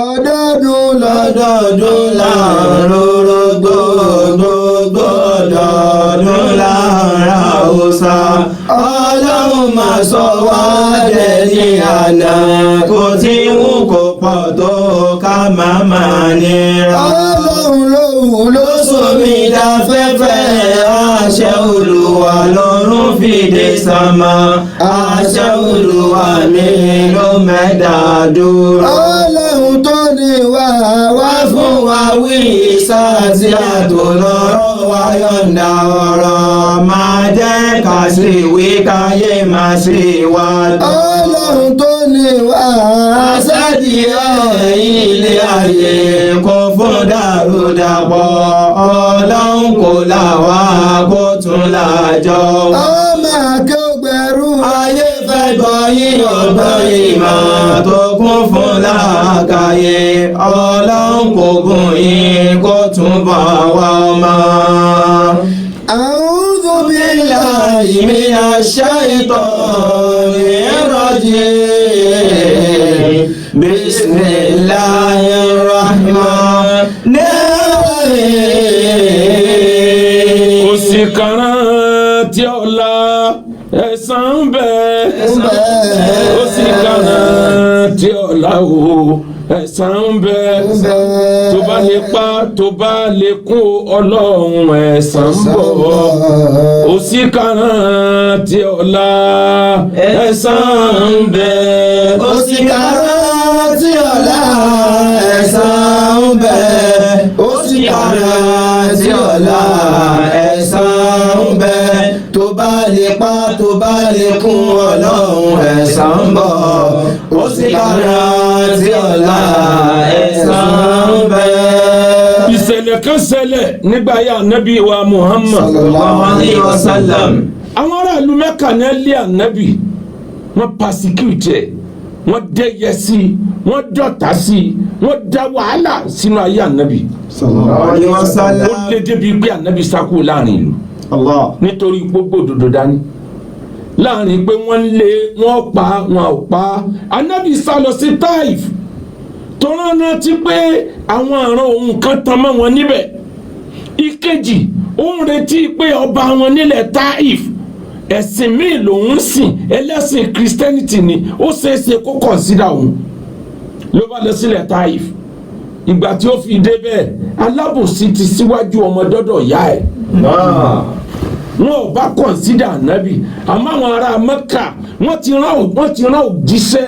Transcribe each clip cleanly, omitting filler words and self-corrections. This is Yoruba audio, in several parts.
Ọdọọdún. Lọ́dọọdún là ń rorogbo, gbogbo ọdọọdún là ń ra òòṣà. Ọlọ́run máa sọ wá dẹni àná, kò tí ń kó pọ̀ tó ká má máa nira. Ọlọ́run lóhùn ló Ló sómi dáfẹ́fẹ́, àṣẹ Olúwa lọ́run fìdí sánmà, àṣẹ Olúwa mi ló mẹ́ta dúró. Ọlọ́run tó ní wá Wá fún wa wí sáàtì àtòlọ́rọ̀ wa, yọ̀ǹda ọ̀rọ̀ máa jẹ́ ká sì wí káyé máa sì wá dùn. Ọlọ́run tó ní wá. Àṣàdì ẹ̀yìn ilé ayé kún fún dàrúdàpọ̀, Ọlọ́run kò là wá kó tún lájọ. Ọmọ akéwògbẹ̀rù. Ayé fẹ́ gbọ́ yín, ọgbọ́n ìmọ̀ tó kún fún làákàyè, Ọlọ́run kò gùn yín kó tún bọ̀ wá ọmọ. أعوذ بالله من الشيطان الرجيم، بسم الله الرحمن الرحيم. Kò sí kàrán tí ọ̀la, ẹ̀san ń bẹ. Kò sí kàrán tí ọ̀la o, ẹ̀san ń bẹ. Tó bá lè pa, tó bá lè kún, Ọlọ́run, ẹ̀san ń bọ̀. Kò sí kàrán tí ọ̀la, ẹ̀san ń bẹ. Kò sí kàrán tí ọ̀la, ẹ̀san ń bẹ. Ó sì kàrán tí ọ̀la, ẹ̀san ń bẹ. Tó bá lè pa, tó bá lè kún, Ọlọ́run, ẹ̀san ń bọ̀. Ó sì kàrán tí ọ̀la, ẹ̀san ń bẹ. Ìṣẹ̀lẹ̀ kan ṣẹlẹ̀ nígbà yà Ànábì wa Muhammad. Sallallahu alayhi wa sallam. Àwọn aráàlú Mẹ́kà ní lé Ànábì, wọ́n persecute ẹ̀, wọ́n dẹ́yẹ sí i, wọ́n dọ̀tá sí i, wọ́n dá wàhálà sínú ayé Ànábì. Sallallahu alayhi wa sallam. Ó lé débi pé Ànábì sá kúrò láàrin ìlú Allah. nítorí gbogbo òdodo dání láàrin pé wọ́n ń lé, wọ́n pa, wọn ò pa. Ànábì sá lọ sí Taif, tọ́lá rántí pé àwọn àrùn òun kan tan mọ́ wọn níbẹ̀. Ìkejì, ó ń retí pé ọba wọn nílẹ̀ Taif, ẹ̀sìn míì lòun ń sìn, ẹlẹ́sìn Christianity ni, ó ṣeéṣe kó consider òun. Ló bá lọ sílẹ̀ Taif. Ìgbà tí ó fi débẹ̀, alábòsí ti síwájú ọmọ dọ́dọ̀ ìyá ẹ̀. Wọn ò bá consider Ànábì, àmọ́ àwọn ará Mẹ́kà, wọ́n ti rán òjíṣẹ́,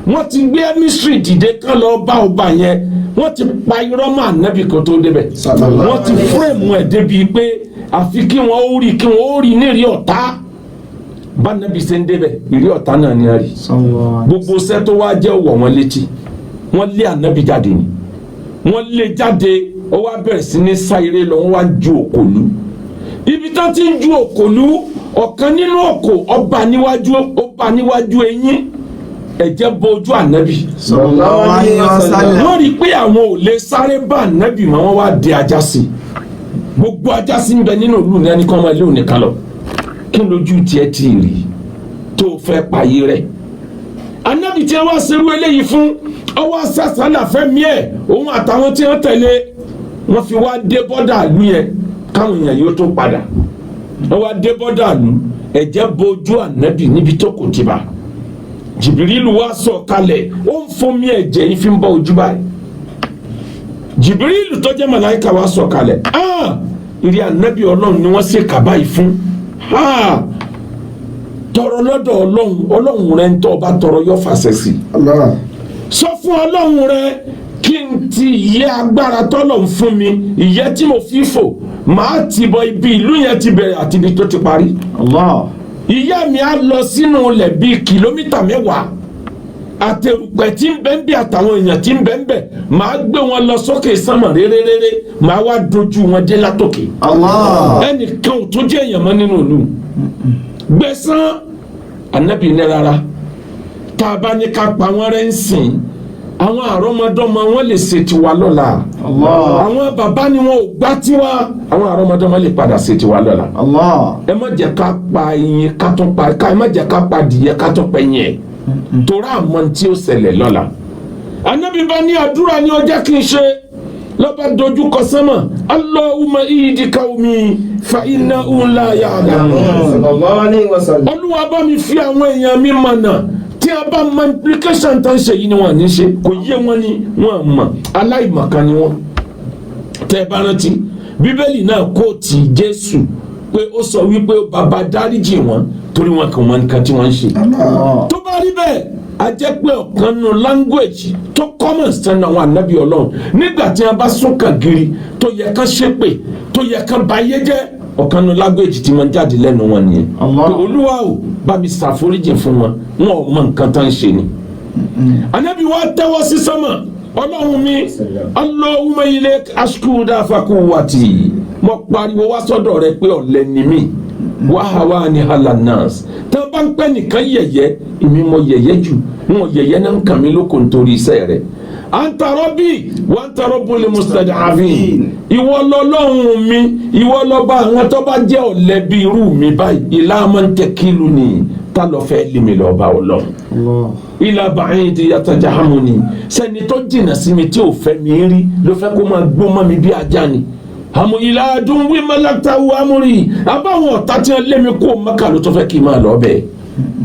wọ́n ti gbé emissary dìde kán lọ bá ọba yẹn. Wọ́n ti pa irọ́ mọ́ Ànábì kan tó débẹ̀. Wọ́n ti frame ẹ̀ débi pé àfi kí wọ́n ó rí, kí wọ́n ó rí nírì ọ̀tá. Bá Ànábì ṣe ń débẹ̀, ìrí ọ̀tá náà ni a rí. Gbogbo iṣẹ́ tó wá jẹ́ wọ̀ wọ́n létí. Wọ́n lé Ànábì jáde ni, wọ́n lé jáde. Ó wá bẹ̀rẹ̀ sí ní sá eré lọ, wọ́n wá ju òkòlù. Ibi tán ti ń ju òkòlù, ọ̀kan nínú òkò ọba níwájú, ọba níwájú eyín, ẹ̀jẹ̀ bo ojú Ànábì. Sallallahu alayhi wa sallam. Wọ́n rí i pé àwọn ò lè sáré bá Ànábì mọ́, wọ́n wá di ajá sí i. Gbogbo ajá sí ń bẹ nínú ìlú ní ẹni kan máa lé òní kan lọ. Kí lójú tiẹ̀ ti rí tó fẹ́ payé rẹ̀? Ànábì tí wọ́n ṣerú eléyìí fún, ọwọ́ sàṣàlà fẹ́mi ẹ̀, òun àtàwọn tí wọ́n tẹ̀lé, wọ́n fi wá dé border ìlú yẹn káwọn èèyàn yóò tó padà. Wọ́n wá dé border ìlú, ẹ̀jẹ̀ bojú Ànábì níbi tó kò ti bá. Jìbìrìlù wá sọ̀ kalẹ̀, ó ń fomi ẹ̀jẹ̀ yìí fi ń bọ́ ojú báyìí. Jìbìrìlù tó jẹ́ màláíkà wá sọ̀ kalẹ̀. Ah, ìrì Ànábì Ọlọ́run ni wọ́n ṣe kàbá yìí fún. Ah, tọrọ lọ́dọ̀ Ọlọ́run. Ọlọ́run rẹ ń tọ́ ọba tọrọ yọ fàṣẹ sí. Allah. Sọ fún Ọlọ́run rẹ kí n ti ìyẹ́ agbára tọ́lọ̀ ń fún mi, ìyẹ́ tí mo fi fò, màá ti bọ ibi ìlú yẹn ti bẹ̀rẹ̀ àti ibi tó ti parí. Allah. Ìyá mi á lọ sínú ilẹ̀ bíi kìlómítà 10, àtẹrùpẹ̀ tí ń bẹ ń bẹ àtàwọn èèyàn tí ń bẹ ń bẹ, màá gbé wọn lọ sókè sánmà réréréré, màá wá dojú wọn dé látòkè. Allah. Ẹnìkan ò tó jẹ́ èèyàn mọ́ nínú ìlú gbẹ̀sán. Ànábì ní rárá, tá a bá ní ká pa wọ́n rẹ́ ń sìn, àwọn àrọ́mọdọ́mọ wọn lè ṣe tiwa lọ́la. Allah. Àwọn bàbá ni wọn ò gbá tiwa, àwọn àrọ́mọdọ́mọ lè padà ṣe tiwa lọ́la. Allah. Ẹ má jẹ́ ká pa ẹyin ká tún pa ká, ẹ má jẹ́ ká pa adìyẹ ká tún pa ẹyin ẹ̀, torí àmọ́ tí ó ṣẹlẹ̀ lọ́la. Anabi bá ní àdúrà ní ọjọ́ kí n ṣe, lọ́ba dojú kọ sánmà: "Allahumma ihdi qawmi fa innahum la ya'lamun." Sallallahu alayhi wa sallam. Olúwa, bá mi fi àwọn èèyàn mi mọ̀nà. Tí a bá mọ implication tó ń ṣe yìí ni wọ́n ní ṣe, kò yé wọn ni wọ́n mọ̀, aláìmọ̀kan ni wọ́n. Tẹ́ ẹ bá rántí, Bíbélì náà quote Jésù pé ó sọ wípé bàbá, dáríjì wọn, torí wọn kò mọ nǹkan tí wọ́n ń ṣe. Tó bá rí bẹ́ẹ̀, a jẹ́ pé ọ̀kan nínú language tó common sẹ́nu àwọn ànábì Ọlọ́run nígbà tí wọ́n bá sún kàn gírí tó yẹ kán ṣépè, tó yẹ kán bayé jẹ́, ọ̀kan nínú language tí wọ́n jáde lẹ́nu wọn nìyẹn. Allah. Pé Olúwa o, bá mi ṣàforíjì fún wọn, wọn ò mọ nǹkan tó ń ṣe ni. Ànábì wa tẹ́wọ́ sí sánmà: "Ọlọ́run mi, Allahumma ilayka ashku da'fa quwwati." Mo pariwo wá sọ́dọ̀ rẹ pé ọ̀lẹ ni mí. Wàhálà ni halanas tí wọ́n bá ń pẹ́ nìkan yẹ̀yẹ́, èmi mo yẹ̀yẹ́ jù. Wọn yẹ̀yẹ́ náà ń kàn mí lóko nítorí iṣẹ́ rẹ̀. Anta rabbi wa anta rabbul mustad'afin. Ìwọ lọ́lọ́run mi, ìwọ lọ́ba àwọn tó bá jẹ́ ọ̀lẹ bí irú mi báyìí. Ila man takiluni, tá lọ fẹ́ lé mi lọ́ọ́ bá Ọlọ́run? Allah. Ila ba'idi yatajahamuni, sẹ́ni tó jìnnà sí mi tí ò fẹ́ mi rí ló fẹ́ kó máa gbó mọ́ mi bí ajá ni? Àmọ́ ila aduwwi malaktahu amri, àbáwọn ọ̀tá tí wọ́n lé mi kó Maka ló tó fẹ́ kí n máa lọ bẹ́ẹ̀?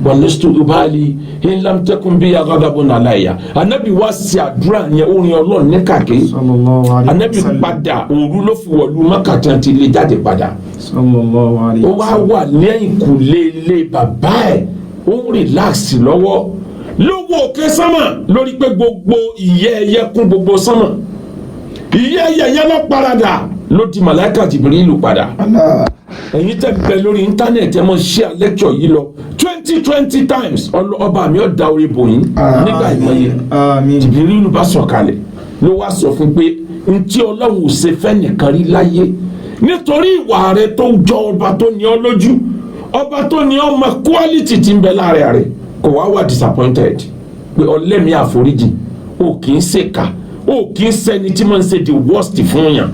Walastu ubali in lam takun biya ghadabun alayya. Anabi wá sí àdúrà yẹn, orin Ọlọ́run ní kàkí. Sallallahu alayhi Anabi wa sallam. padà, òru ló fi wọ̀lú Maka tí wọ́n ti lé jáde padà. Sallallahu alayhi Ó wa wá sallam. wà lẹ́yìn kùlé ilé bàbá ẹ̀, ó ń relax lọ́wọ́, lówó òkè sánmà, lórí pé gbogbo ìyẹ́ ẹyẹ kún gbogbo sánmà. Ìyẹ́ ẹyẹ yẹn lọ paradà, ló di màláíkà Jìbìrìlù padà. Allah. Ẹ̀yin tẹ́ bẹ lórí íńtánẹ̀tì, ẹ mọ̀ share lecture yìí lọ 20 20 times. Ọba mi ò da orí bò yín nígbà ìmọ̀ye. Àmín. Jìbìrìlù bá sọ̀kalẹ̀, ló wá sọ fún pé ntí Ọlọ́run ò ṣe fẹ́ nìkan rí láyé, nítorí ìwà rẹ tó jọ ọba tó ní ọ lójú, ọba tó ní ọ mọ quality tí ń bẹ lára rẹ, kò wá wà disappointed pé ọlẹ́mìí àforíjì, o kì í ṣèkà, o kì í ṣẹni tí máa ń ṣe the worst fún yàn.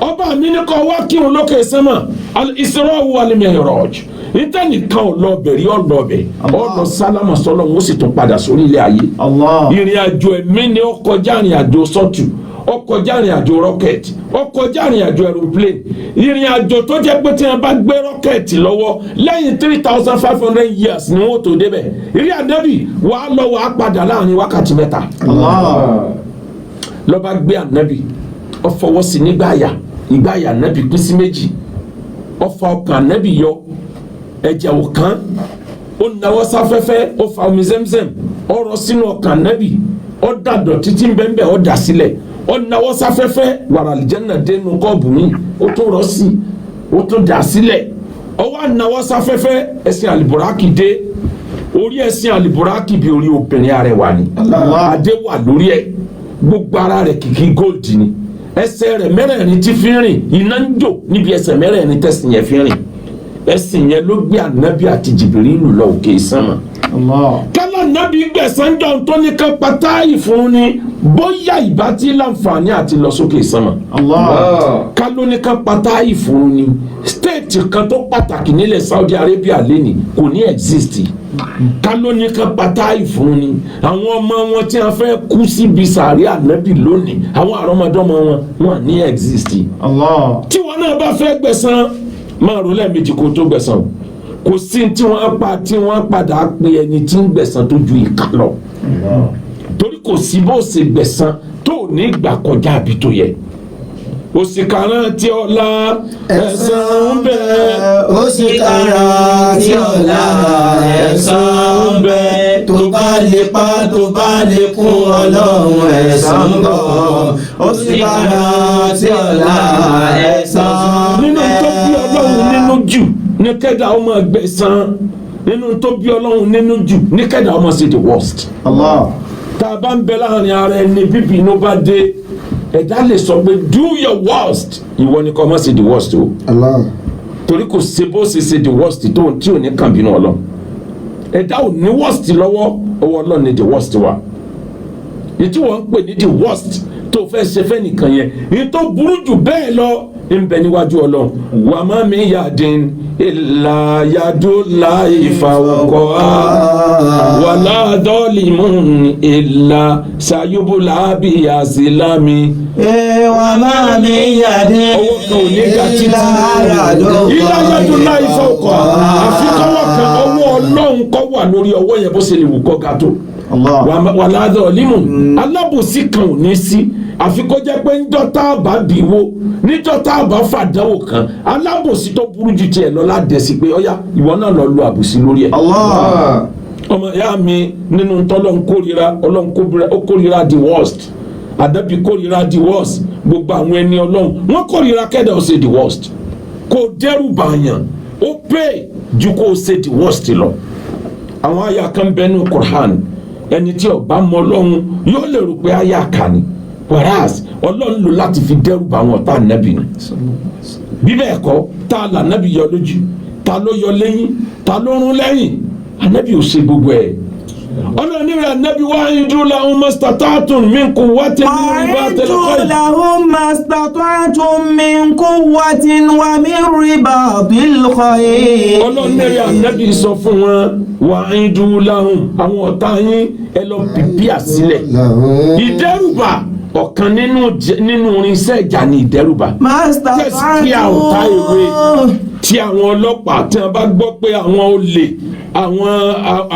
Ọba mi ní kọ́ wá kírun lókè sánmà, al-Isra wal-Mi'raj. Ìtẹ́nìkan ò lọ bẹ̀rí, ọ̀ lọ bẹ̀, ọ̀ lọ sálámà sọlọ́run, ó sì tún padà sórí ilé ayé. Allah. Ìrìn àjò ẹ̀mí ni ó kọjá ìrìn àjò sọ́tù, ó kọjá ìrìn àjò rocket, ó kọjá ìrìn àjò aeroplane. Ìrìn àjò tó jẹ́ pé tí wọ́n bá gbé rocket lọ́wọ́, lẹ́yìn 3,500 years ni wọ́n tó débẹ̀. Ìrìn ànábì wàá lọ, wàá padà láàrin wákàtí 3. Allah. Ló bá gbé ànábì, ó fọwọ́ sí nígbàyà, ìgbàyà ànábì pín sí méjì, ó fa ọkàn ànábì yọ, ẹ̀jẹ̀ ò kán. Ó nawọ́ sáfẹ́fẹ́, ó fa omi Zemzem, ó rọ sínú ọkàn ànábì, ó dàdọ̀ títí bẹ́ẹ̀, ó dà sílẹ̀. Ó nawọ́ sáfẹ́fẹ́, wàrà àlìjẹ́nà dénú kọ́ọ̀bù mi, ó tún rọ sí, ó tún dà sílẹ̀. Ó wá nawọ́ sáfẹ́fẹ́, ẹṣin àlìbùrákì dé. Orí ẹṣin àlìbùrákì bí orí obìnrin arẹwà ni. Allah. Adé wà lórí ẹ̀, gbogbo ara rẹ̀ kìkì gold ni. Ẹsẹ̀ rẹ̀ mẹ́rẹ̀ẹ̀rin tí fi ń rìn, iná ń jò níbi ẹsẹ̀ mẹ́rẹ̀ẹ̀rin tẹ̀sìn yẹn fi ń rìn. Ẹṣin yẹn ló gbé ànábì àti Jìbìrìlù lọ òkè sánmà. Allah. Kálá ànábì gbẹ̀sán jọ tó ní ká pátá ìfún ni, bóyá ìbá tí láǹfààní àti lọ sókè sánmà. Allah. Káló ní ká pátá ìfún ni, state kan tó pàtàkì nílẹ̀ Saudi Arabia lẹ́nìí kò ní exist. Káló ní ká pátá ìfún ni, àwọn ọmọ wọn tí wọn fẹ́ kú síbi sàárẹ̀ ànábì lónìí, àwọn àrọ́mọdọ́mọ wọn, wọn ní exist. Allah. Tí wọn náà bá fẹ́ gbẹ̀san, máa rò lẹ́ẹ̀mejì kó tó gbẹ̀san o. Kò sí tí wọ́n pa tí wọ́n padà pe ẹni tí ń gbẹ̀san tó ju ìka lọ, torí kò sí bó ṣe gbẹ̀san tó ní gbà kọjá àbí tó yẹ. Òṣìkà rántí ọ̀la, ẹ̀san ń bẹ. Ó sì kára tí ọ̀la, ẹ̀san ń bẹ. Tó bá lè pa, tó bá lè kún Ọlọ́run, ẹ̀san ń bọ̀. Ó sì kára tí ọ̀la, ẹ̀san ń Nínú bẹ. tó bí Ọlọ́run nínú jù ní kẹ́dà ọmọ gbẹ̀san, nínú tó bí Ọlọ́run nínú jù ní kẹ́dà ọmọ ṣe the worst. Allah. Tá a bá ń bẹ láàrin ara ẹni, bíbí inú bá dé, ẹ̀dá lè sọ pé do your worst. Ìwọ ni kò má ṣe the worst o. Allah. Torí kò ṣe bó ṣe ṣe the worst tó tí ò ní kàn bínú Ọlọ́run. Ẹ̀dá ò ní worst lọ́wọ́, ọwọ́ Ọlọ́run ni the worst wà. Ìtí wọ́n ń pè ní the worst tó fẹ́ ṣe fẹ́ nìkan yẹn, èyí tó burú jù bẹ́ẹ̀ lọ. ń bẹ níwájú Ọlọ́run. Wà má mi yàdín ìlà yàdúlà ìfàwọkọ á wàlá dọ́ọ̀lìmù ìlà sayubula bíyàsílámì. Wà má mi yàdín Ọwọ́ kan ò ní ga títí. Ìlà yàdúlà ìfàwọkọ àfi kọ́wọ́ kan, ọwọ́ Ọlọ́run kọ́ wà lórí ọwọ́ yẹn, bó ṣe lè wù kọ́ ga tó. Wàlá dọ́ọ̀lìmù, alábòsí kan ò ní sí, àfi kó jẹ́ pé ńjọ́ tá a bá bí wo, níjọ́ tá a bá fàdánwò kan, alábòsí tó burú ju tiẹ̀ lọ ládẹ́sí pé ọ̀yá, ìwọ náà lọ lo àbòsí lórí ẹ̀. Allah. Ọmọ ìyá mi, nínú tọ́lọ́n kórira, Ọlọ́run kórira, ó kórira the worst, àdàbí kórira the worst, gbogbo àwọn ẹni Ọlọ́run wọ́n kórira kẹ́dà ó ṣe the worst. Kó dẹ́rù bàyàn, ó pè ju kó o ṣe the worst lọ. Àwọn àyà kan bẹnu Qur'an, ẹni tí ó bá mọ Ọlọ́run yóò lè rò pé àyà kan ni, whereas Ọlọ́run lò láti fi dẹ́rù bà àwọn ọ̀tá ànábì ni. Bí bẹ́ẹ̀ kọ́, tá a là ànábì yọ lójú, ta ló yọ lẹ́yìn, ta ló rún lẹ́yìn? Ànábì ò ṣe gbogbo ẹ̀. Ọlọ́run ní rẹ̀ ànábì وأعدوا لهم ما استطعتم من قوة وأعدوا لهم ما استطعتم من قوة ومن رباط الخيل. Ọlọ́run ní rẹ̀ ànábì, sọ fún wọn، وأعدوا لهم, àwọn ọ̀tá yín, ẹ lọ prepare sílẹ̀. Ìdẹ́rùbà, ọ̀kan nínú irinṣẹ́ ìjà ni ìdẹ́rùbà. ما Tẹ́sí ọ̀tá ìwé استطعتم. tí àwọn ọlọ́pàá tí wọ́n bá gbọ́ pé àwọn olè,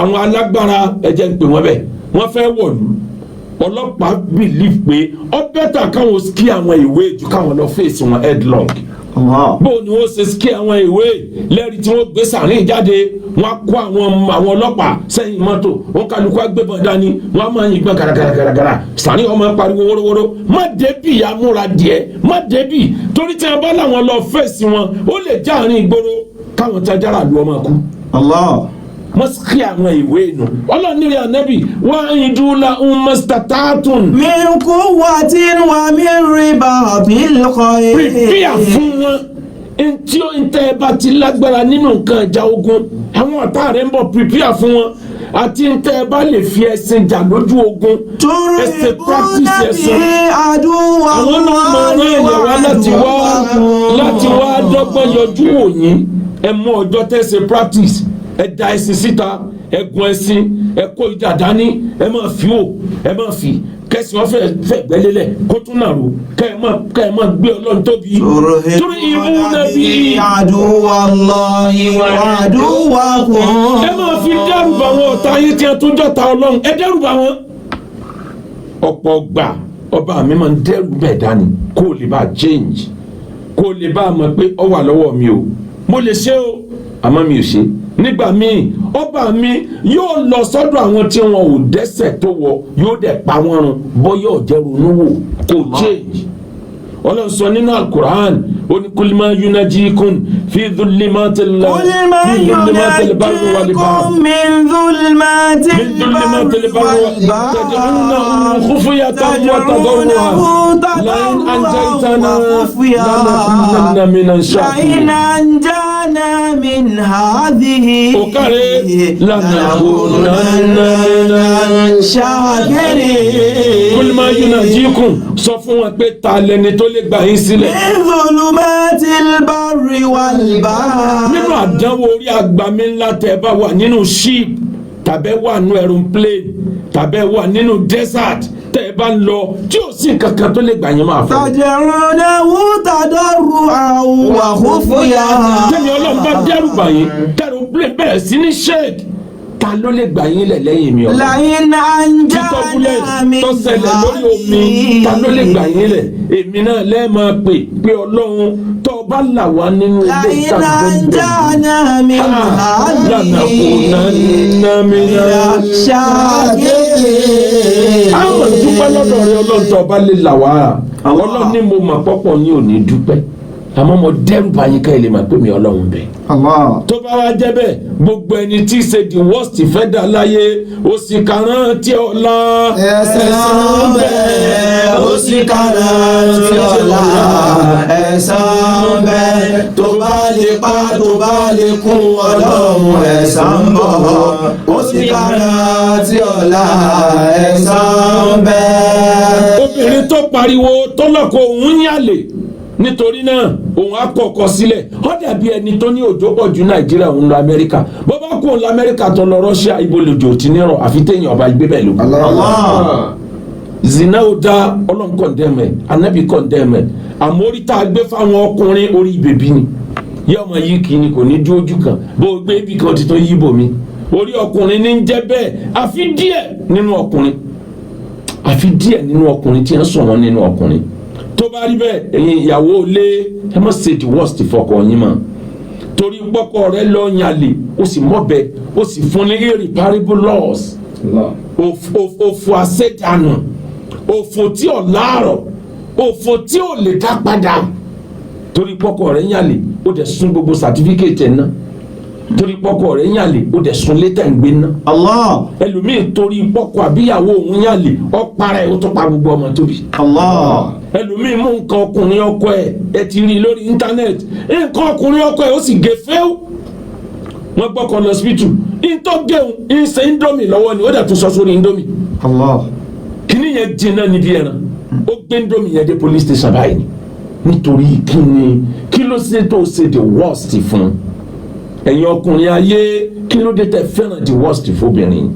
àwọn alágbára, ẹ jẹ́ ń pè wọ́n bẹ́ẹ̀, wọ́n fẹ́ wọ̀lú, ọlọ́pàá believe pé ó better káwọn scare àwọn ìwé ju káwọn lọ face wọn headlong. Allah. Bó ni wọ́n ṣe scare àwọn ìwé lẹ́rìí tí wọ́n gbé sàárín jáde, wọ́n á kó àwọn ọlọ́pàá sẹ́yìn mọ́tò, wọ́n kálukú agbébọn dání, wọ́n á máa yìnbọn gàràgàràgàrà, sàárín ọmọ pariwo wórówóró, má débì, amúra díẹ̀, má débì, torí tí wọ́n bá làwọn lọ face wọn, ó lè já àárín ìgboro káwọn tajára lu ọmọ kú. Allah. Wọ́n scare àwọn ìwé nù. Ọlọ́ọ̀ni rẹ̀ ànábì وأعدوا لهم ما استطعتم. من قوة ومن رباط الخيل. Prepare fún wọn ntí ó ntẹ́ ẹ bá ti lágbára nínú nǹkan ìjà ogun. Àwọn ọ̀tá rẹ̀ ń bọ̀, prepare fún wọn, àti ntẹ́ ẹ bá lè fi ẹṣin jà lójú ogun, ẹsẹ̀ practice ẹṣin. ترهبون به عدو Àwọn náà máa rán èèyàn wá láti wá dọ́gbọ́n yọjú wò yín. Ẹ mú ọjọ́ tẹ́sẹ̀ practice, ẹ da ẹṣin síta, ẹ gun ẹṣin, ẹ kó ìjà dání, ẹ máa fi wò, ẹ máa fi kẹsì wọn fẹ́ fẹ́ gbẹ́lélẹ̀ kó tún nàró, kẹ́ ẹ máa gbé Ọlọ́run tóbi torí ìmú nàbí. عدو الله وعدوكم. Ẹ máa fi dẹ́rù bà wọn ọ̀tá yín tí wọ́n tún jọ́ta Ọlọ́run, ẹ dẹ́rù bà wọn. Ọ̀pọ̀ gbà, ọba mi máa ń dẹ́rù bẹ́ẹ̀ dání kó o lè bá change, kó o lè bá a mọ̀ pé ọ wà lọ́wọ́ mi o, mo lè ṣe o, àmọ́ mi ò ṣe. Nígbà míì, ọba mi yóò lọ sọ́dọ̀ àwọn tí wọn ò dẹ́ṣẹ̀ tó wọ, yóò dẹ̀ pa wọ́n run, bọ́yọ̀ jẹ́ ronú wò kó change. Ọlọ́run sọ nínú Alukur'an, ó ní قل من ينجيكم في ظلمات قل من في ظلمات البر والبحر. ينجيكم من ظلمات من ظلمات البر البر تدعونه خفية وتضرعا لئن أنجيتنا لنكونن من لئن الشاكرين. أنجانا من هذه Òkàrẹ́ لنكونن من الشاكرين. قل من ينجيكم, sọ fún wọn pé ta lẹni tó lè gbà yín sílẹ̀ من ظلمات البر والبحر. Nínú àdánwò orí agbami ńlá, tẹ́ bá wà nínú ship, tàbẹ́ wà nínú aeroplane, tàbẹ́ wà nínú desert, tẹ́ bá ń lọ tí ò sí nǹkan kan tó lè gbà yín, máa fọ́. تدعونه تضرعا وخفيا. Tẹ́mi Ọlọ́run bá dẹ́rù bà yín, aeroplane bẹ̀rẹ̀ sí ní shake, ta ló lè gbà yín lẹ̀ lẹ́yìn mi ọ̀la? لئن Tí turbulence أنجانا من tó ṣẹlẹ̀ lórí omi, ta ló lè gbà yín lẹ̀? Èmi náà lẹ́ẹ̀ máa pè pé Ọlọ́run, tó o bá là wá nínú ilé لئن ìtàgbẹ́gbẹ́ أنجانا من لنكونن من الشاكرين. Àwọn dúpẹ́ lọ́dọ̀ rẹ Ọlọ́run tó ọba lè là wá. Ọlọ́run ní mo mọ̀ pọ́pọ̀ yín ò ní dúpẹ́, àmọ́ mo dẹ́rù bá yín ká ẹ lè mọ̀ pé mi Ọlọ́run bẹ̀. Allah. Tó bá wá jẹ́ bẹ́ẹ̀, gbogbo ẹni tí í ṣe the worst fẹ́ dà láyé, ó sì kàrán tí ọ̀la. Ẹ̀san bẹ, ó sì kára tí ọ̀la. Ẹ̀san bẹ, tó bá lè pa, tó bá lè kún Ọlọ́run, ẹ̀san ń bọ̀. Ó sì kára tí ọ̀la, ẹ̀san bẹ. Obìnrin tó pariwo tó lọ́kọ òun ń yàlè. Nítorí náà òun á kọ̀ọ̀kọ̀ sílẹ̀. Ó dàbí ẹni tó ní òjò pọ̀ ju Nàìjíríà, òun lọ Amẹ́ríkà. Bó bá kú òun lọ Amẹ́ríkà tó lọ Russia, ibo lòjò tí ní rọ̀? Àfi téèyàn ọba gbé bẹ́ẹ̀ ló. Allah. Zina ó dá, Ọlọ́run condemn ẹ̀, Anabi condemn ẹ̀. Àmọ́ orí tá a gbé fáwọn ọkùnrin, orí bèbí ni yẹ ọmọ yìí kì í ni, kò ní dúró ojú kan. Bó o gbé ibì kan, ti tó yí bòmí. Orí ọkùnrin ní ń jẹ́ bẹ́ẹ̀. Àfi díẹ̀ nínú ọkùnrin, àfi díẹ̀ nínú ọkùnrin tí ń sọ wọn nínú ọkùnrin. Tó bá rí bẹ́ẹ̀, ẹ̀yin ìyàwó lé, ẹ má ṣe the worst fọkọ yín mọ́. Torí pọ́kọ rẹ lọ yànlè, ó sì mọ̀bẹ, ó sì fún ní irreparable loss, òfò àṣẹdànù, òfò tí ò láàrọ̀, òfò tí ò lè dá padà. Torí pọ́kọ rẹ̀ yànlè, ó dẹ̀ sun gbogbo certificate ẹ̀ náà. Torí pọ́kọ rẹ̀ yànlè, ó dẹ̀ sun létà ń gbé náà. Allah. Ẹlòmíì, torí pọ́kọ àbíyàwó òun yànlè, ó para ẹ̀, ó tún pa gbogbo ọmọ tóbi. Allah. Ẹlòmíì mú nǹkan ọkùnrin ọkọ ẹ̀. Ẹ ti rí i lórí íńtánẹ́ẹ̀tì, nǹkan ọkùnrin ọkọ ẹ̀, ó sì gé fẹ́ẹ́. Wọ́n gbọ́kọ̀ lọ síbítù, ntọ́ géun ń ṣe indomie lọ́wọ́ ni, ó dẹ̀ tún sọ sórí indomie. Allah. Kíní yẹn jiná níbi ẹran, ó gbé indomie yẹn dé police station báyìí ni. Nítorí kíni? Kí ló ṣe tó ṣe the worst fún? Ẹ̀yin ọkùnrin ayé, kí ló dé tẹ́ fẹ́ràn the worst fóbìnrin?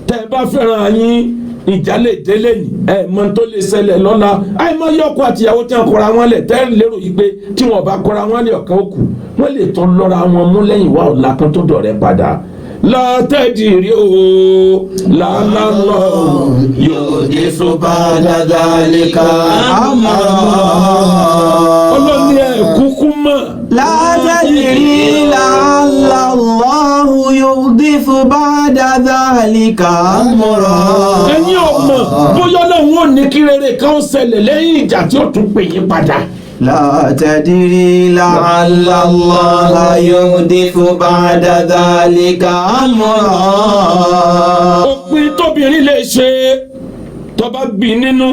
Tẹ́ ẹ bá fẹ́ràn yín, ìjà lè délé ní ẹ mọ tó lè ṣẹlẹ̀ lọ́la. Àìmọ̀ yọkọ àtìyàwó tí wọ́n kọra wọn lẹ̀, tẹ́ lérò yìí pé tí wọ́n bá kọra wọn lẹ̀, ọ̀kan ó kù, wọ́n lè tán lọ́ra wọn mú lẹ́yìn wá ọ̀la kan tó dọ̀rẹ́ padà. Látẹ̀dìrí o lálálọ́ yóò يحدث بعد ذلك أمرا. Ọlọ́ni ẹ̀ kúkú mọ̀. لا تدري لعل الله يحدث بعد ذلك أمرا. Ẹ̀yin ọmọ, bóyá Ọlọ́run ò ní kí rere kan ṣẹlẹ̀ lẹ́yìn ìjà tí ó tún pè yín padà. لا تدري لعل الله يحدث بعد ذلك أمرا. Òpin tóbìnrin lè ṣe tó bá bí nínú,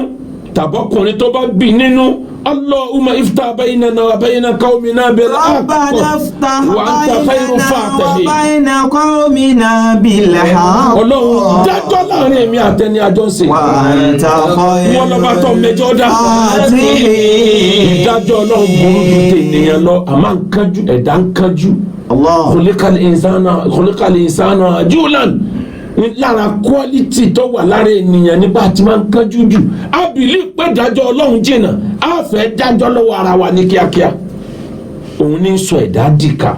tàbọ́kùnrin tó bá bí nínú, اللهم افتح بيننا وبين قومنا بالحق ربنا افتح وأنت خير بيننا الفاتحين. وبين قومنا بالحق. Ọlọ́run, dájọ́ láàrin èmi àtẹni àjọ ń ṣe. وأنت خير Wọ́n lọ́ba tó mẹjọ dá. الفاتحين. Ìdájọ́ Ọlọ́run burú ju tènìyàn lọ, àmọ́ ń kánjú, ẹ̀dá ń kánjú. الله. خلق الإنسان خلق الإنسان عجولا. Lára quality tó wà lára ènìyàn nígbà tí máa ń kánjú jù, á believe pé dájọ́ Ọlọ́run jìnnà, á fẹ́ dájọ́ lọ́wọ́ ara wa ní kíákíá. Òun ní sọ ẹ̀dá dìkà.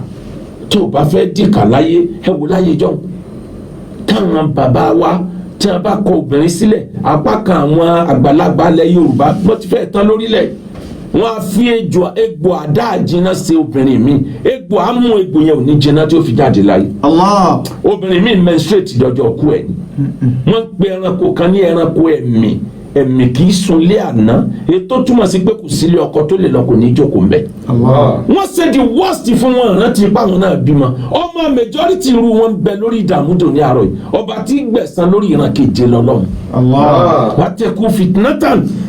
Tó o bá fẹ́ dìkà láyé, ẹ wò láyé jọ́hún táwọn bàbá wa, tí wọn bá kọ obìnrin sílẹ̀, apá kan àwọn àgbàlagbà ilẹ̀ Yorùbá, wọ́n ti fẹ́ tán lórílẹ̀, wọ́n á fi ejò egbò àdá àjìnà ṣe obìnrin mi. Egbò á mú egbò yẹn, ò ní jiná tí ó fi jáde láyé. Allah. Obìnrin mi menstruate dọjọ́ kú ẹ̀ ni. Wọ́n pe ẹranko kan ní ẹranko ẹ̀mí. Ẹ̀mí kì í sunlé àná, ètò túmọ̀ sí pé kò sílé ọkọ tó lè lọ, kò ní jókòó mbẹ́. Allah. Wọ́n ṣe the worst fún wọn, rántí ipá wọn náà bímọ ọmọ. Majority irú wọn bẹ lórí ìdààmú dòní àárọ̀ yìí. Ọba tí gbẹ̀san lórí ìran keje lọ́lọ́run. Allah. واتقوا فتنة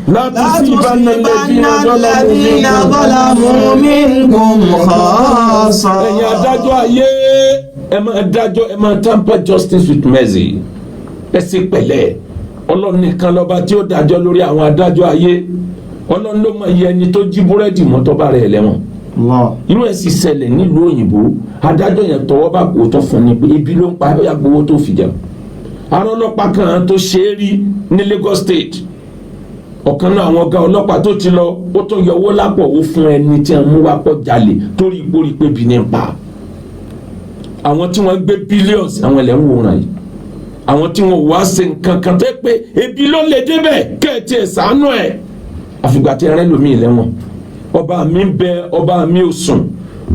لا لا تصيبن الذين تصيبن ظلموا الذين منكم. ظلموا منكم خاصة. Ẹ̀yin adájọ́ ayé, ẹ máa dájọ́, ẹ máa temper justice with mercy. Ẹ sì pẹ̀lẹ́. Ọlọ́run nìkan lọ́ba tí ó dájọ́ lórí àwọn adájọ́ ayé. Ọlọ́run ló mọ iye ẹni tó jí búrẹ́dì mọ́tò bá rẹ̀ lẹ́wọ̀n. Allah. Irú ẹ̀ sì ṣẹlẹ̀ nílùú òyìnbó. Adájọ́ yẹn tọwọ́ bá kó tó fún ni pé ebi ló ń pa, ó yà gbowó tó fi jẹun. Ará ọlọ́pàá kan tó ṣe é rí ní Lagos State, ọ̀kan náà àwọn ọ̀gá ọlọ́pàá tó ti lọ, ó tún yọ owó lápò, ó fún ẹni tí wọ́n mú wá pọ̀ jalè, torí ìgbórí pé bí ní pa. Àwọn tí wọ́n gbé billions, àwọn ilẹ̀ ń wòran yìí, àwọn tí wọ́n wá ṣe nǹkan kan tẹ́ pé ebi ló lè débẹ̀, kẹ́ẹ̀tì ẹ̀ sànú ẹ̀, àfìgbà tí ẹrẹ́ lómi lẹ́wọ̀n. Ọba mi ń bẹ, ọba mi ò sùn.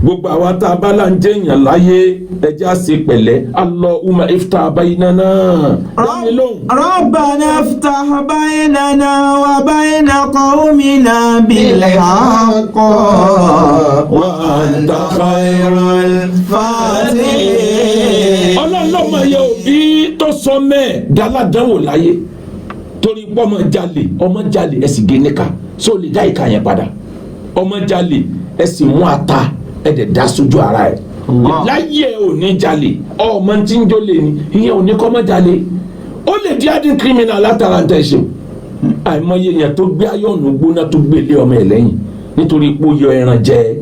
Gbogbo àwa tá a bá là ń jẹ́ èèyàn láyé, ẹjẹ́ á ṣe pẹ̀lẹ́. اللهم افتح بيننا, dámi lóhùn. ربنا افتح بيننا وبين قومنا بالحق وأنت خير الفاتحين. Ọlọ́run lọ́mọ yẹ òbí tó sọ mẹ́ẹ̀ dáládánwò láyé torí pé ọmọ jalè. Ọmọ jalè, ẹ sì gé níka, só lè dá ìka yẹn padà? Ọmọ jalè, ẹ sì mú ata, ẹ dẹ̀ dá sójú ara ẹ̀. Allah. Láyé ẹ ò ní jalè. Ọmọ tí ń jólè ni, ìyẹn ò ní kọ́ mọ́ jalè. Ó lè di adín criminal látara ń tẹ̀ ṣe. Àìmọye yẹn tó gbé ayọ̀nù gbóná tó gbé lé ọmọ ẹ̀ lẹ́yìn. Nítorí pé ó yọ ẹran jẹ.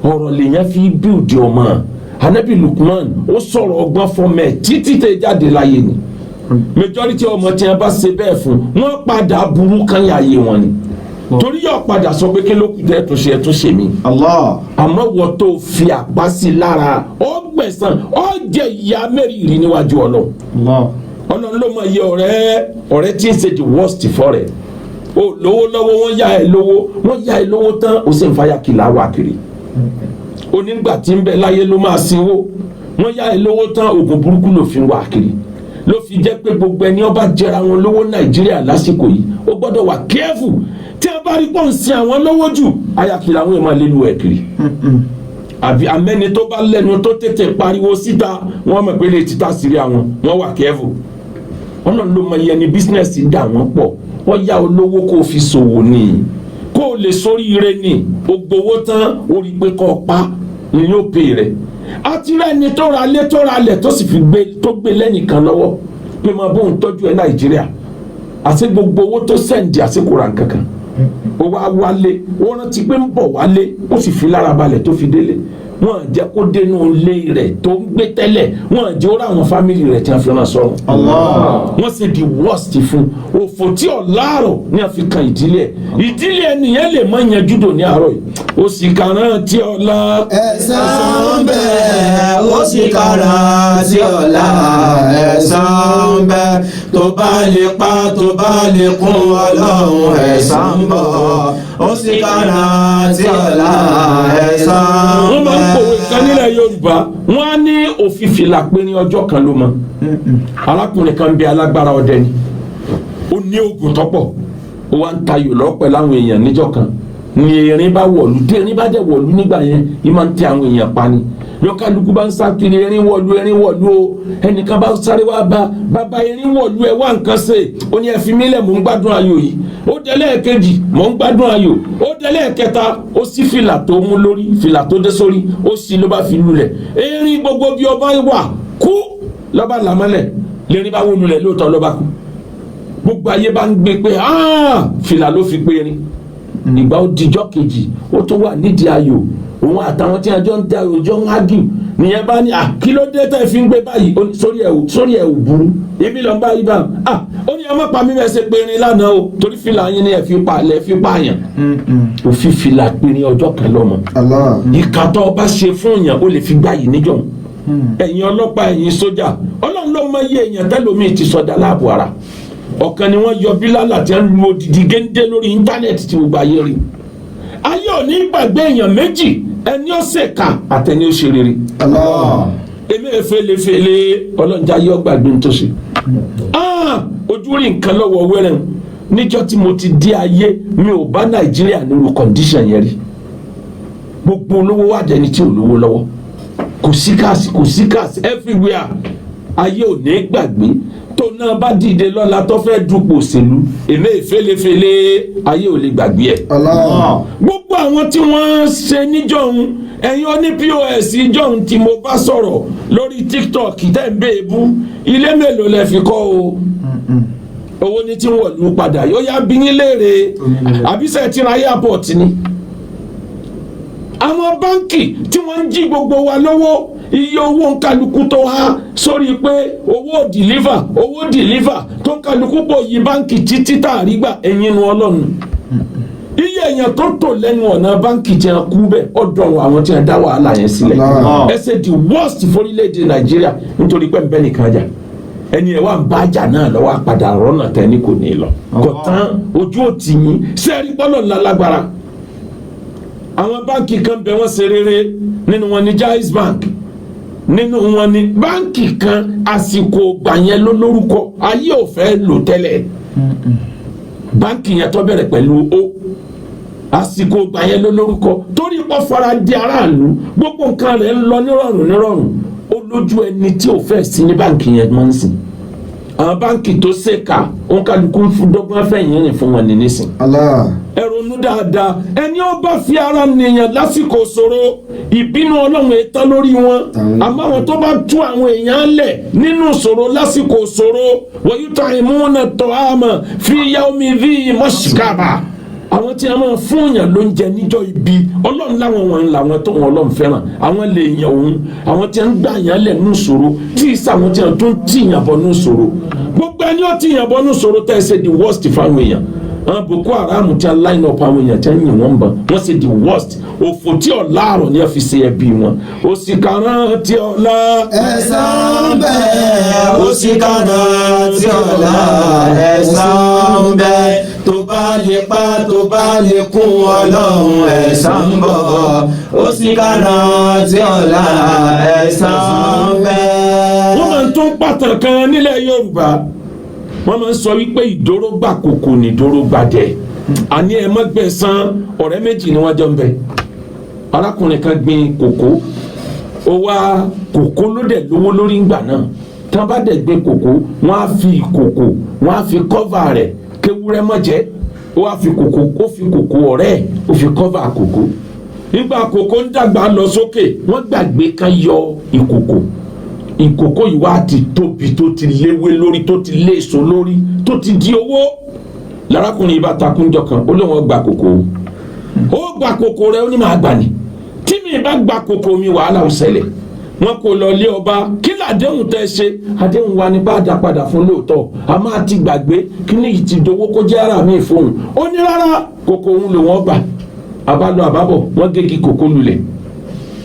Ọ̀rọ̀ lèèyàn fi build ọmọ. Anabi Lukman, ó sọ̀rọ̀ ọgbọ́n fọmọ ẹ̀ títí tẹ jáde láyé ni. Majority ọmọ tí wọn bá ṣe bẹ́ẹ̀ fún wọn, padà burú kan yà yé wọn ni, torí yóò padà sọ pé kí ló kù tẹ́ ẹ tún ṣe, ẹ tún ṣe mí. Allah. Àmọ́ wọ́n tó fi àpá sí lára, ó gbẹ̀san, ó jẹ ìyà mẹ́rìírí níwájú Ọlọ́run. Allah. Ọlọ́run ló mọ iye ọ̀rẹ́, ọ̀rẹ́ tí ń ṣe the worst fọ́ rẹ̀. O lówó lọ́wọ́, wọ́n yá ẹ lówó, wọ́n yá ẹ lówó tán, o sì ń fàyà kìlà wà kiri. Onígbà tí ń bẹ láyé ló máa sinwó. Wọ́n yá ẹ lówó tán, oògùn burúkú ló fi ń wà kiri. Ló fi jẹ́ pé gbogbo ẹni ọba jẹra wọn lówó Nàìjíríà lásìkò yìí, ó gbọ́dọ̀ wà careful. Tí a bá rí pọ̀ ń sin àwọn lówó jù, ayakìlà àwọn èèyàn máa lé lu ẹ̀ kiri. Àbí amẹ́ni tó bá lẹ́nu tó tètè pariwo síta, wọ́n mọ̀ pé lè títà sírí àwọn, wọ́n wà careful. Ọlọ́run ló mọ iye ẹni business dà wọ́n pọ̀. Wọ́n yá olówó kó o fi ṣòwò ní, kó o lè sórí ire ní. O gbowó tán, o rí i pé kó o pa ni yóò pè rẹ̀. Àti rẹ́ni tó ra lé, tó ra lẹ̀, tó sì fi gbé, tó gbé lẹ́nìkan lọ́wọ́ pé máa bóun tọ́jú ẹ Nàìjíríà, àti gbogbo owó tó send, àsìkò ra nǹkan kan, ó wá wálé, ó rántí pé ń bọ̀ wálé, ó sì fi lára balẹ̀ tó fi délé. Wọ́n jẹ́ kó dénú ilé rẹ̀ tó ń gbé tẹ́lẹ̀, wọ́n jẹ́ ó rà àwọn family rẹ̀ tí wọ́n fi ràn sọ́run. Allah. Wọ́n sì di worst fún òfò tí ò láàrọ̀ ní àfikàn ìdílé ẹ̀. Ìdílé ẹ̀ nìyẹn lè mọ ìyẹn júdò ní àárọ̀ yìí. Ó sì kàrán tí ọ̀la. Ẹ̀san ń bẹ, ó sì kára sí ọ̀la. Ẹ̀san ń bẹ, tó bá lè pa, tó bá lè kún Ọlọ́run, ẹ̀san ń bọ̀. Ó sì kára sí ọ̀la, ẹ̀san ń Wọ́n máa ń bẹ. pòwe kan nílẹ̀ Yorùbá, wọ́n á ní òfìfì là pé ní ọjọ́ kan ló mọ. Arákùnrin kan bí alágbára ọdẹ ni, ó ní oògùn tọ́pọ̀, ó wá ń tayò lọ pẹ̀lú àwọn èèyàn. Níjọ́ kan ní erin bá wọ̀lú. Tí erin bá dẹ̀ wọ̀lú nígbà yẹn, yìí máa ń tẹ àwọn èèyàn pa ni. Lọ́kàlùkù bá ń sá kiri, erin wọ̀lú, erin wọ̀lú o. Ẹnìkan bá sáré wá bá bàbá, erin wọ̀lú, ẹ wá nǹkan ṣe. Ó ní, ẹ fi mí lẹ̀, mò ń gbádùn ayò yìí. Ó délẹ̀ kejì, mò ń gbádùn ayò. Ó délẹ̀ kẹta, ó sì fìlà tó mú lórí, fìlà tó dé sórí, ó sì ló bá fi lulẹ̀. Erin gbogbo bí ọba wà kú lọ́ba làmọ́lẹ̀. Lérin bá wó lulẹ̀ lóòótọ́, lọ́ba kú. Gbogbo ayé bá ń gbé pé fìlà ló fi pé erin. Ìgbà ó dijọ́ kejì, ó tó wà nídìí ayò, òun àtàwọn tí a jọ ń tẹ ayò jọ ń ágìw. Nìyẹn bá ní, à, kí ló dé tẹ́ fi ń gbé báyìí? Ó ní, sórí ẹ̀ ò burú, èmi lọ bá yí bá à. Ó ní, ẹ má pa mí, bẹ́ẹ̀ ṣe pé erin lánàá o, torí fìlà yín ni ẹ fi pa, lẹ fi pààyàn. Òfin fìlà pé ní ọjọ́ kan lọ́mọ. Allah. Ìkà tó o bá ṣe fún yàn, ó lè fi gbá yìí níjọ́. Ẹ̀yin ọlọ́pàá, ẹ̀yin sójà, Ọlọ́run ló mọ iye èèyàn tẹ́lómi ti sọdá láàbò ara. Ọ̀kan ni wọ́n yọ bílálà tí wọ́n lu odidi géńdé lórí íńtánẹ́ẹ̀tì tí gbogbo ayé rí. Ayé ò ní gbàgbé èèyàn méjì: ẹni ó ṣèkà àtẹni ó ṣe rere. Allah. Èmi èfelefele, ọlọ́njà yọ gbàgbé ń tó ṣe. Ah, ojú rí nǹkan lọ́wọ́ wẹ́rẹ́ níjọ́ tí mo ti dé ayé, mi ò bá Nàìjíríà nínú condition yẹn rí. Gbogbo olówó wà dẹni tí ò lówó lọ́wọ́, kò sí cash, kò sí cash everywhere. Ayé ò ní gbàgbé. Tó náà bá dìde lọ́la tó fẹ́ dupò òṣèlú, èmi èfelefele, ayé ò lè gbàgbé ẹ̀. Allah. Gbogbo àwọn tí wọ́n ń ṣe níjọ́hun, ẹ̀yin oní POS ìjọ́hun tí mo bá sọ̀rọ̀ lórí TikTok tẹ́ ń bẹ́ẹ̀ bú, ilé mélòó lẹ fi kọ́ o? Owó ní tí wọ́n lù padà yóò yá bí yín léèrè. Àbísẹ̀ tí ra airport ni? Àwọn báńkì tí wọ́n ń jí gbogbo wa lọ́wọ́, iye owó nkálukú tó há sórí pé owó deliver, owó deliver, tó nkálukú pọ̀ yí báńkì títí tá a rí gbà. Ẹ̀yin nu Ọlọ́run, iye èèyàn tó tò lẹ́nu ọ̀nà báńkì tí wọ́n kú bẹ́ẹ̀, ọ̀dọ̀ àwọn tí wọ́n dá wàhálà yẹn sílẹ̀. Allah. Ẹ ṣe the worst fórílẹ̀-èdè Nàìjíríà nítorí pé nbẹ́ nìkan jà, ẹni ẹ̀ wá ń bá jà náà lọ́wọ́, àpàdà rọ́nà tẹ́ ní kò ní lọ kò tán. Ojú ò tì yín sẹ́ẹ̀rí bọ́lọ̀ ńlá lágbára. Àwọn báńkì kan bẹ, wọ́n ṣe rere. Nínú wọn ní Jaiz Bank, nínú wọn ní báńkì kan. Àsìkò gbà yẹn ló lórúkọ, ayé ò fẹ́ lò tẹ́lẹ̀. Báńkì yẹn tó bẹ̀rẹ̀ pẹ̀lú o, àsìkò gbà yẹn ló lórúkọ torí pọ́ fara di aráàlú, gbogbo nǹkan rẹ̀ ń lọ nírọ̀rùn nírọ̀rùn. Ó lójú ẹni tí ò fẹ́ sí ní báńkì yẹn máa ń sìn. Àwọn báńkì tó ṣèkà, òǹkàlùkù ń fún dọ́gbọ́n fẹ̀yìn rìn fún wọn ní nísìn. Allah. Ẹ ronú dáadáa. Ẹni ó bá fi ara nìyàn lásìkò ṣòro, ìbínú Ọlọ́run ẹ̀ tán lórí wọn. Àmọ́ àwọn tó bá tú àwọn èèyàn lẹ̀ nínú ṣòro lásìkò ṣòro, wa yut'imuna ta'ama fi yawmin dhi masghaba. Àwọn tí a máa fún yàn ló ń jẹ níjọ́ ibi, Ọlọ́run láwọn wọn làwọn tó wọn Ọlọ́run fẹ́ràn. Àwọn lè yàn òun, àwọn tí a ń gbà yàn lẹ̀ nù sòro, tí ì sàwọn tí a tún tì yàn bọ̀ nù sòro. Gbogbo ẹni ó tì yàn bọ̀ nù sòro, tẹ́ ẹ ṣe the worst fáwọn èèyàn. Àwọn Boko Haram tí a line up àwọn èèyàn tí a yìn wọ́n bọ̀, wọ́n ṣe the worst. Òfò tí ọ̀ láàrọ̀ ni a fi ṣe ẹbí wọn. Òṣìkà rántí ọ̀la. Ẹ̀san ń bẹ, òṣìkà rántí ọ̀la, ẹ̀san ń bẹ. Tó bá lè pa, tó bá lè kún Ọlọ́run, ẹ̀san ń bọ̀. Òṣìkà rántí ọ̀la, ẹ̀san ń bẹ. Wọ́n máa ń tún pàtàkì kan nílẹ̀ Yorùbá. Wọ́n máa ń sọ wípé ìdórógbà kòkò ní ìdórógbà dẹ̀. Àní ẹ má gbẹ̀san. Ọ̀rẹ́ méjì ni wọ́n jọ ń bẹ. Arákùnrin kan gbin kòkó, ó wá kòkó ló dẹ̀ lówó lórí ńgbà náà. Tí wọ́n bá dẹ̀ gbin kòkó, wọ́n á fi kòkó, wọ́n á fi cover rẹ̀ kéwúrẹ́ má jẹ. Ó wá fi kòkó, ó fi kòkó ọ̀rẹ́ ẹ̀, ó fi cover kòkó. Nígbà kòkó ń dàgbà lọ sókè, wọ́n gbàgbé kan yọ ìkòkò. Ìkòkò yìí wá ti tóbi, tó ti léwé lórí, tó ti léèso lórí, tó ti di owó. Lárákùnrin yìí bá takúnjọ kan, ó lóun gba kòkó. Ó gba kòkó rẹ, ó ní máa gbà ní. Tí mi bá gba kòkó mi, wàhálà ó ṣẹlẹ̀. Wọn kò lọ lé ọba. Kí làdéhùn tẹ́ ṣe? Àdéhùn wa ní bá dá padà fún lóòótọ́, a máa ti gbàgbé kí ní ìtì dowó kó jẹ́ ara mi fóun. Ó ní rárá, kòkó òun ló wọ́n gbà. Àbálọ àbábọ̀, wọ́n gégi kòkó lulẹ̀.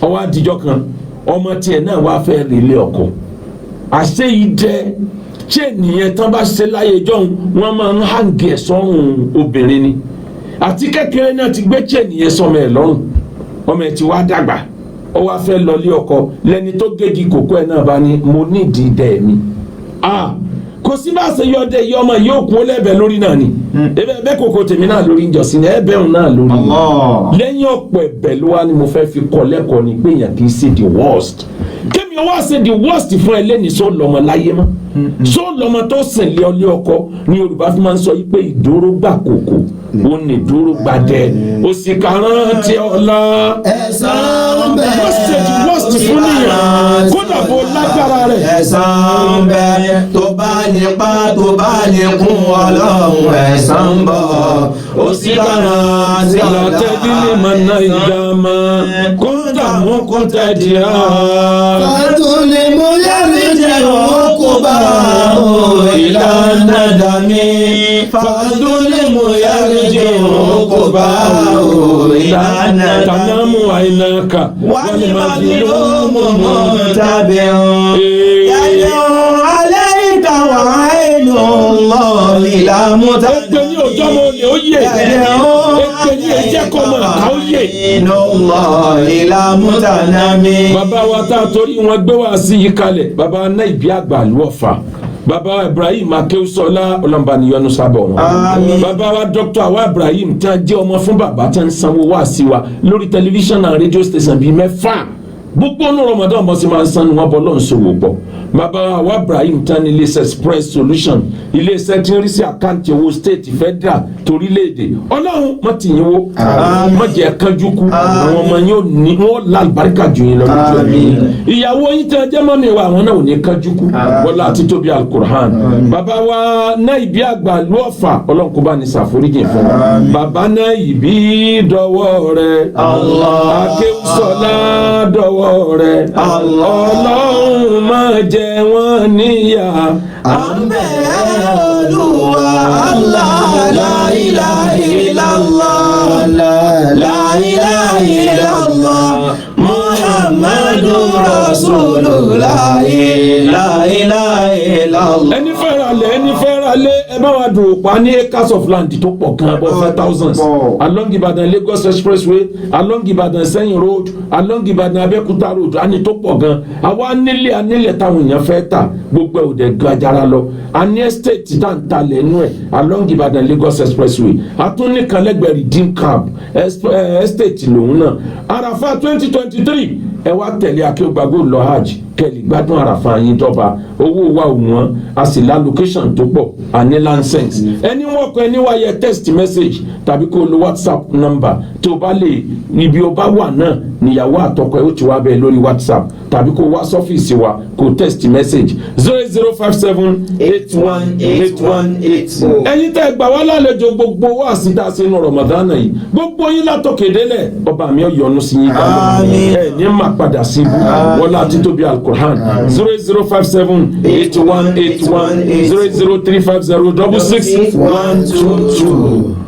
Ọwọ́ àdìjọ́ kan, ọmọ tiẹ̀ náà wá fẹ́ relé ọkọ. Àṣé idẹ chain yẹn tán bá ṣe láyé jọ́hún, wọ́n máa ń hang ẹ̀ sọ́rùn obìnrin ni. Àti kékeré náà ti gbé chain yẹn sọmọ ẹ̀ lọ́rùn. Ọmọ ẹ̀ ti wá dàgbà, ó wá fẹ́ lọlé ọkọ. Lẹni tó gégi kòkó ẹ̀ náà bá ní, "Mo nídìí idẹ mi." Ah, kò sí bá a ṣe yọ ọdẹ yìí, ọmọ yìí ó kú lẹ́bẹ̀ẹ́ lórí náà ni. Ebe ẹbẹ kòkó tèmi náà lórí ìjọsìn ni ẹbẹ òun náà lórí. Allah. Lẹ́yìn ọ̀pọ̀ ẹ̀bẹ̀ ló wá ní, "Mo fẹ́ fi kọ́ lẹ́kọ̀ọ́ ni pé èèyàn kì í ṣe the worst. Kémi wá ṣe the worst fún ẹ lẹ́ni, sọ lọ́mọ láyé mọ́, sọ lọ́mọ tó sìn lé ọlé ọkọ." Ní Yorùbá fi máa ń sọ yìí pé ìdóró gbà kòkò, ó ní ìdóró gbà dẹ. Òṣìkà rántí ọ̀la. Ẹ̀san ń bẹ. Wọ́n ṣe the worst fún nìyẹn, kódà bó lágbára rẹ̀. Ẹ̀san ń bẹ, tó bá lè pa, tó bá lè kún Ọlọ́run, ẹ̀san ń bọ̀. Òṣìkà rántí ọ̀la. Látẹ́bílẹ̀ mọ̀nà ìdààmú kóńtà mú kóńtà dìrà. فالظلم يرجع عقباه إلى الندم، فالظلم يرجع عقباه إلى الندم. تنام عيناك والمظلوم منتبه، يدعو عليك وعين الله لم Èpè ní òjò mọ olè ó yè. Èpè ní ẹjẹ kọ́ mọ̀ ká ó yè. عين الله لم تنم. Bàbá wa tá a torí wọn gbé wá sí yìí kalẹ̀, bàbá náà ìbí àgbà ló ọ̀fà, bàbá wa Ibrahim Akéwùsọlá, ọlọ́mọba sábọ̀ wọn. Àmín. Bàbá wa Dr. Awa Ibrahim, tí a jẹ́ ọmọ fún bàbá, tí a ń sanwó wá sí wa lórí tẹlifíṣàn náà, rédíò station bíi mẹ́fà, gbogbo ọ̀nà Ramadan bọ́ sí máa ń sanu wọn bọ́ lọ́n ṣòwò pọ̀. Bàbá wa Ibrahim tán ní iléeṣẹ́ Express Solution, iléeṣẹ́ tí ń rí sí account owó state, federal, torílẹ̀-èdè. Ọlọ́run má ti yín wó, má jẹ́ kánjú kú. Àwọn ọmọ yín ò ní wọ́n lálùbáríkà jù yín lọ lójú ẹ̀mí. Ìyàwó yín tẹ́ jẹ́ mọ́mi wa, àwọn náà ò ní kánjú kú. Wọlé àti tóbi Alukur'an. Bàbá wa náà ìbí àgbà lú Ọ̀fà, Ọlọ́run kó bá ní ṣàforíjì fún wọn. Bàbá náà ìbí dọwọ́ rẹ̀, Akéwùsọ̀lá dọwọ́ rẹ̀. Ọlọ́run má jẹ wọ́n níyà. À ń bẹ̀ Olúwa Allah, la ilaha illallah, la ilaha illallah, Muhammadu Rasulullah, la ilaha illallah. Ẹni fẹ́ ra lẹ̀, ẹni fẹ́ ra lé, ẹ bá wa dùn pa ní acres of land tó pọ̀ gan, about 5,000 along Ibadan Lagos Expressway, along Ibadan Sẹ́yìn Road, along Ibadan Abẹ́òkúta Road. A ní tó pọ̀ gan. Àwa nílé, anílẹ̀ táwọn èèyàn fẹ́ tà, gbogbo ẹ̀ ò dẹ̀ gajara lọ. A ní estate tá n ta lẹ́nu ẹ̀ along Ibadan Lagos Expressway. A tún ní kan lẹ́gbẹ̀ẹ́ Redeem Camp estate lòun náà. Àràfà 2023, ẹ wá tẹ̀lé Akéwàgbàgbọ́ lọ hajj. Kẹ́lì gbádùn àràfà yín dọ́ba. Owó wa ò wọ́n, a sì la location tó pọ̀, a ní license. Ẹni wọ́n kọ ẹni wáyé, text message tàbí kó o lo WhatsApp number tó o bá lè. Ibi o bá wà náà níyàwó àtọkọ ẹ ó ti wá bẹ́ẹ̀ lórí WhatsApp, tàbí kó o wá sọ́fíìsì wa, kó o text message 0057818180. Ẹ̀yin tẹ́ ẹ gbà wá lálejò, gbogbo wá sí tá a ṣe inú Ramadan yìí, gbogbo yín látòkè délẹ̀, ọba mi ò yọ́nú sí yín dáná. Àmín. Ẹ ní má padà sí ibú, wọlé títóbi Alukur'an. 00578181, 00350 66122.